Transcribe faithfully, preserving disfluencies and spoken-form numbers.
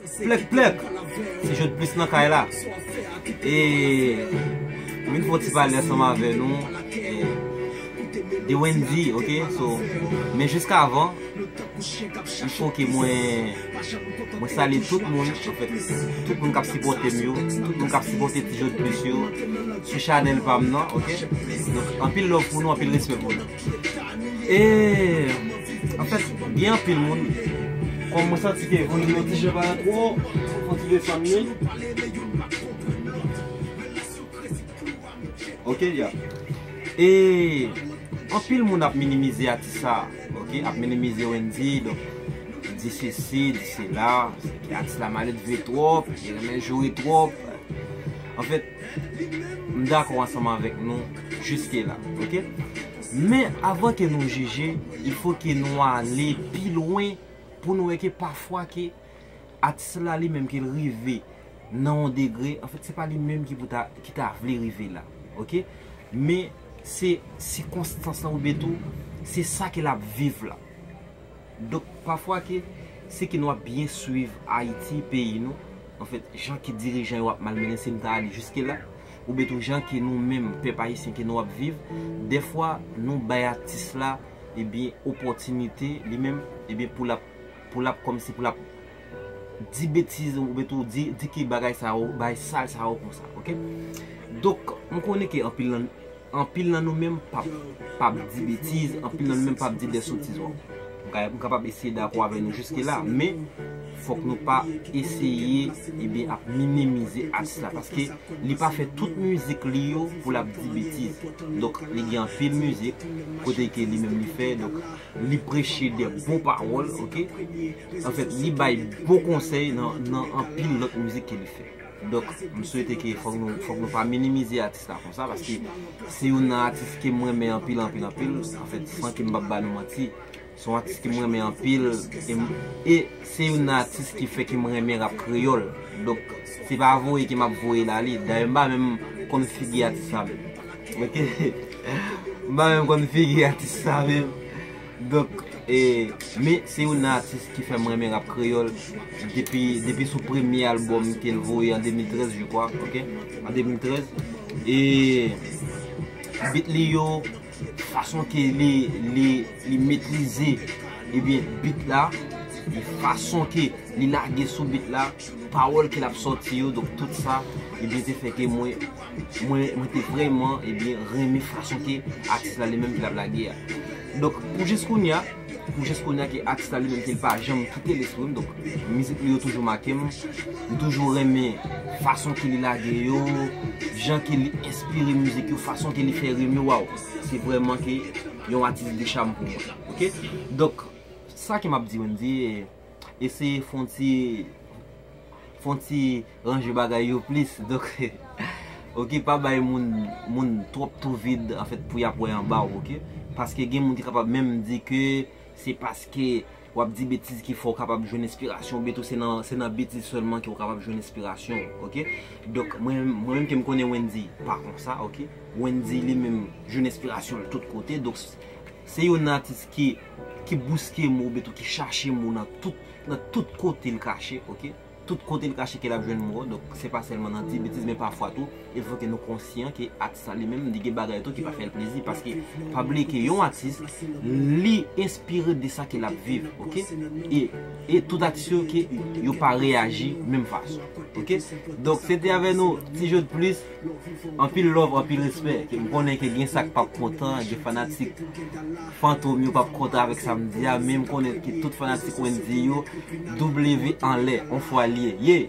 Plèk, plèk. Se Jod Plis nan kay la. E m vin fè yon ti pale ansanm avè nou, e, de Wendy, ok? So, men jiskavan, il fo ke mwen, mwen salye tout moun, anfèt, tout moun k ap sipòte m yo, tout moun k ap sipòte Ti Jod Plis yo, sou chanèl pa m nan, ok? Donk, anpil love pou nou, anpil respè pou nou. E, anfèt, gen anpil moun, kòm mwen santi ke volim yo ti jan pa twò, fò ti desann li. Ok, ya. E anpil moun ap minimize atis sa, ok, ap minimize Wendy, donk, di sesi, di sela, ke atis la maledve twòp, li renmen joure twòp. Anfèt, m dakò ansanm avèk nou jiske la, ok? Men avan ke nou jije, il fo ke nou ale pi lwen pou nou wè ke pafwa ke atis la li menm ke l rive nan yon degre, anfèt, se pa li menm ki pou ta, ki ta vle rive la, ok? Men se sikonstans lan oubyen tou, se sa ke l ap viv la. Donk, pafwa ke se ke nou ap byen swiv Ayiti, peyi nou, anfèt, jan ke dirijan yo ap malmennen, si m ta ale jiske la, oubyen tou jan ke nou menm, pèp ayisyen ke nou ap viv, dèfwa nou bay atis la, ebyen, opòtinite, li menm, ebyen, pou l ap, pou l ap kòmsi pou l ap di betiz, oubyen tou di, di ke bagay sa yo, bagay sal sa yo konsa, ok? Donk, m konnen ke anpil nan, anpil nan nou menm p ap, p ap di betiz, anpil nan nou menm p ap di de sotiz, w. M ka, m kapab eseye dakò avè nou jiske la, men fòk nou pa eseye, ebyen, ap minimize atis la, paske li pa fè tout mizik li yo pou l ap di betiz. Donk, li gen anpil mizik kote ke li menm li fè, donk, li preche de bon pawòl, ok? Anfèt, li bay bon konsèy nan, nan anpil lòt mizik ke li fè. Donk, m swete ke fòk nou, fòk nou pa minimize atis la konsa, paske se youn nan atis ke m renmen anpil, anpil, anpil. Anfèt, san ke m p ap ba nou manti, se yon atis ke m renmen anpil, e m, e se youn nan atis ki fè ke m renmen rap kreyòl. Donk, se pa voye ke m ap voye l ale. Dayè, m pa menm konn figi atis sa menm. Ok? M pa menm konn figi atis sa menm. Donk, e, men se youn nan atis ki fè m renmen rap kreyòl depi, depi sou premye albòm ke l voye an de mil trèz, je crois, ok? An de mil trèz. E beat li yo, fason ke li, li, li metrize, ebyen, beat la, e fason ke li lage sou beat la, pawòl ke l ap sòti yo, donk tout sa, ebyen, te fè ke mwen, mwen, mwen te vrèman, ebyen, renmen fason ke atis la li menm ke l ap lage a. Donk, pou jis kounye a, pou jis kounye a ke atis la li menm ke l pa janm kite lespri m, donk, mizik li yo toujou make m, m toujou renmen fason ke li lage yo, jan ke li enspire mizik yo, fason ke li fè rim yo, waw, se vrèman ke yon atis de cham pou mwen, ok? Donk, sa ke m ap di Wendy, e, eseye fè yon ti, fè yon ti ranje bagay yo plis. Donk, ok, pa bay moun, moun twòp tou vid, anfèt, pou y ap wè anba w, ok? Paske gen moun ki kapab menm di ke se paske w ap di betiz ki fè w kapab jwenn enspirasyon, oubyen tou se nan, se nan betiz sèlman ke w kapab jwenn enspirasyon, ok? Donk, mwen, mwen menm ke m konnen Wendy pa konsa, ok? Wendy li menm jwenn enspirasyon l tout kote, donk, se youn nan atis ki, ki bouske mo, oubyen tou ki chache mo nan tout, nan tout kote l kache, ok? Tout kote l kache ke l ap jwenn mo, donk se pa sèlman nan di betiz, men pafwa tou, il fo ke nou konsyan ke atis la li menm, li gen bagay tou ki pa fè l plezi, paske pa bliye ke yon atis, li enspire de sa ke l ap viv, ok? E, e tout atis yo ke yo pa reyaji menm fason, ok? Donk, se te avè nou, Ti Jod Plis, anpil love, anpil respè. Ke m konnen ke gen sa k p ap kontan, gen fanatik Fantom yo p ap kontan avèk sa m di a, men m konnen ke tout fanatik Wendy yo, W anlè, on fwa l ye. Ye!